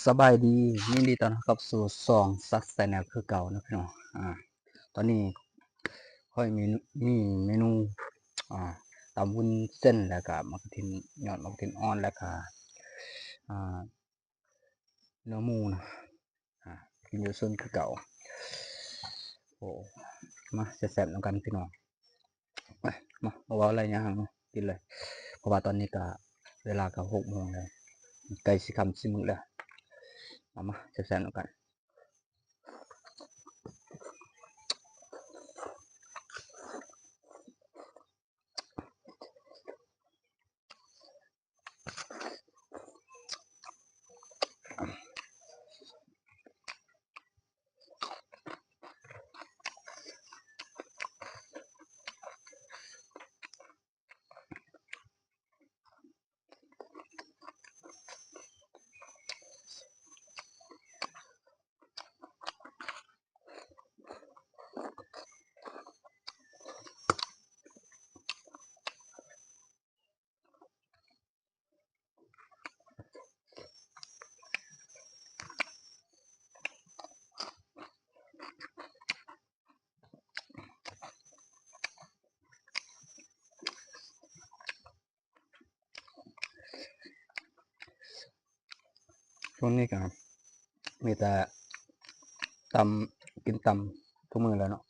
ສະບາຍດີ ຍິນດີຕ້ອນຮັບເຂົ້າສູ່ຊ່ອງ Sack Channel ຄືເກົ່າເນາະພີ່ນ້ອງ. ອາ ຕອນນີ້ຂ້ອຍມີ ມີເມນູ ອາ ຕຳວຸ້ນເສັ້ນ ແລ້ວກະໝາກກະທິນ ຍອດໝາກກະທິນອ່ອນ ແລ້ວກະ ອາ ເນື້ອໝູນະ ອາ ກິນຢູ່ສວນຄືເກົ່າ. ໂອ້ ມາແຊບໆນຳກັນພີ່ນ້ອງ. ມາ ມາ ບໍ່ເວົ້າຫຼາຍຍາວ ກິນເລີຍ ເພາະວ່າຕອນນີ້ກະເວລາກະຫົກໂມງແລ້ວ ໃກ້ຊິຄ່ຳຊິມືດແລ້ວ. ມາ ມາແຊບໆນຳກັນ. ຊ່ວງນີ້ກະມີແຕ່ຕຳ ກິນຕຳທຸກມື້ແລ້ວເນາະ.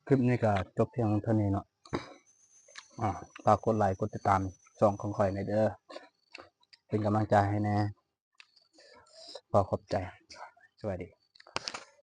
ຄລິບນີ້ກະຈົບພຽງເທົ່ານີ້ເນາະ. ອາ ຝາກກົດໄລກົດຕິດຕາມຊ່ອງຂອງຂ້ອຍແດ່ເດີ ເປັນກຳລັງໃຈໃຫ້ແດ່. ຂໍຂອບໃຈ. ສະບາຍດີ.